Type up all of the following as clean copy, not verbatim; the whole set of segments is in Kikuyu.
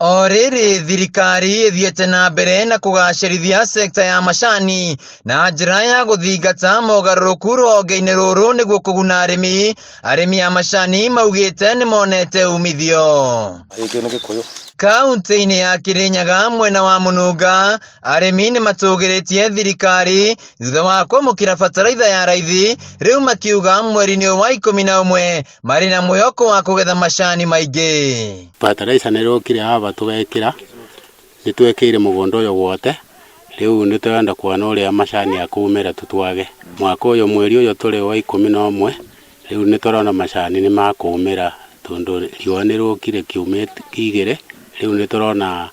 O rĩrĩ thirikari ĩthiĩte na mbere na kũgacĩrithia sekta ya macani na njĩra ya gũthingata mogarũrũku rũhonge-inĩ rũrũ nĩguo kũguna arĩmi, arĩmi a macani maugĩte nĩ monete umithio. Gĩkĩ nĩ Gĩkũyũ. Kaunti-inĩ ya Kirinyaga mwena wa Mũnunga, arĩmi nĩ matũgĩrĩtie thirikari thutha wa kwamũkĩra bataraitha ya raithi, rĩu makiuga mweri-inĩ ũyũ wa 11 marĩ na mwĩhoko wa kũgetha macani maingĩ. Bataraitha nĩ ĩrokire haha tũgekĩra, nĩ twekĩire mũgũnda ũyũ wothe, rĩu nĩ tũrenda kuona ũrĩa macani akumĩra tũtwage. Mwaka ũyũ mweri ũyũ tũrĩ wa 11, rĩu nĩ tũrona macani nĩ makumĩra tondũ riũa nĩ rĩokire kiumia igĩrĩ, rĩu nĩ tũrona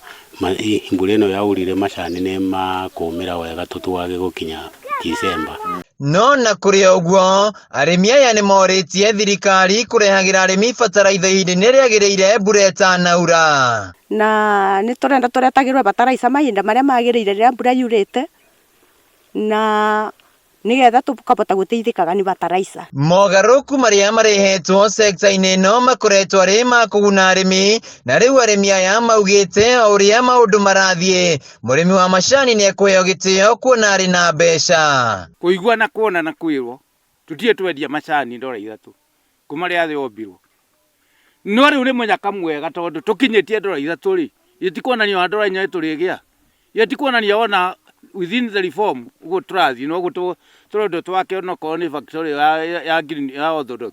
mbura ĩno yaurire macani nĩ makumĩra wega tũtwage gũkinya December. No na kũrĩ ũguo, arĩmi aya nĩ morĩtie thirikari kũrehagĩra arĩmi bataraitha ihinda-inĩ rĩagĩrĩire mbura ĩtanaura. Na nĩ tũrenda tũretagĩrwo bataraitha mahinda marĩa magĩrĩire rĩrĩa mbura yurĩte na nĩgetha tũkahota gũteithĩkaga nĩ bataraitha. Mogarũrũku marĩa marehetwo sekta-inĩ ĩno makoretwo arĩ ma kũguna arĩmi, na rĩu arĩmi aya maugĩte o ũrĩa maũndũ marathiĩ, mũrĩmi wa macani nĩ ekũheo gĩtĩo kuona arĩ na mbeca. Kũigua na kuona na kwĩrwo tũtirĩ twendia macani ndora ithatũ kuma rĩrĩa thĩ yombirwo. No rĩu nĩ mũnyaka mwega tondũ tũkinyĩtie ndora ithatũ rĩ, ĩtikuonania ona ndora inya nĩtũrĩgĩa. Ĩtikuonania ona within the reform ũguo tũrathiĩ noguo tũrendwo twake onokorwo nĩ factory ya green ya orthodox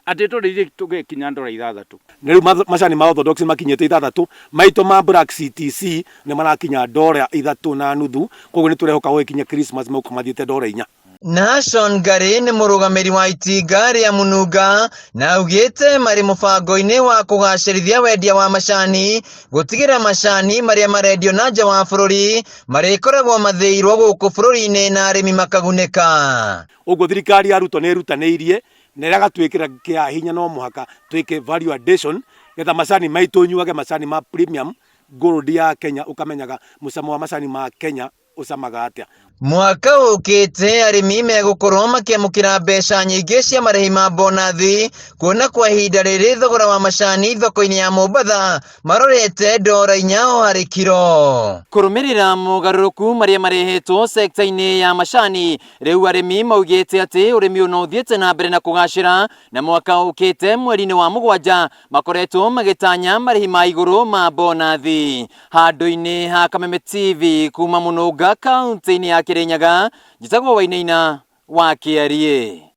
atĩ tũrĩthiĩ tũgĩkinya ndora ithathatũ. Na rĩu macani ma orthodox makinyĩte ithathatũ, maitũ ma black CTC nĩ marakinya ndora ithatũ na nuthu, koguo nĩ tũrehoka gũgĩkinya Christmas megũkorwo mathiĩte ndora inya. Nashon Ngari nĩ mũrũgamĩri wa itinga rĩa Mũnunga na augĩte marĩ mũbango-inĩ wa kũgacĩrithia wendia wa macani, gũtigĩrĩra macani marĩa marendio na nja wa bũrũri marĩkoragwo mathĩirwo gũkũ bũrũri-inĩ na arĩmi makagunĩka. Ũguo thirikari ya Ruto nĩ ĩrutanĩirie na ĩgatwĩkĩra kĩa hinya no mũhaka twĩke value addition getha macani maitũ nyuage macani ma premium gold ya Kenya ũkamenyaga mũcamo wa macani ma Kenya ũcamaga atĩa. Mwaka ũkĩte arĩmi megũkorwo makĩamũkĩra mbeca nyingĩ cia marĩhi ma bonathi kuona kwa ihinda rĩrĩ thogora wa macani thoko-inĩ ya Mombatha marorete ndora inya o harĩ kiro. Kũrũmĩrĩra mogarũrũku marĩa marehetwo sekta-inĩ ya macani, rĩu arĩmi maugĩte atĩ ũrĩmi ũyũ no ũthiĩte na mbere na kũgacĩra na mwaka ũkĩte mweri-inĩ wa mũgwanja makoretwo magĩtanya marĩhi ma igũrũ ma bonathi. Handũ-inĩ ha Kameme TV kuma Mũnũnga kaunti-inĩ ya Kĩrĩnyaga, njĩtagwo Wainaina wa Kĩariĩ.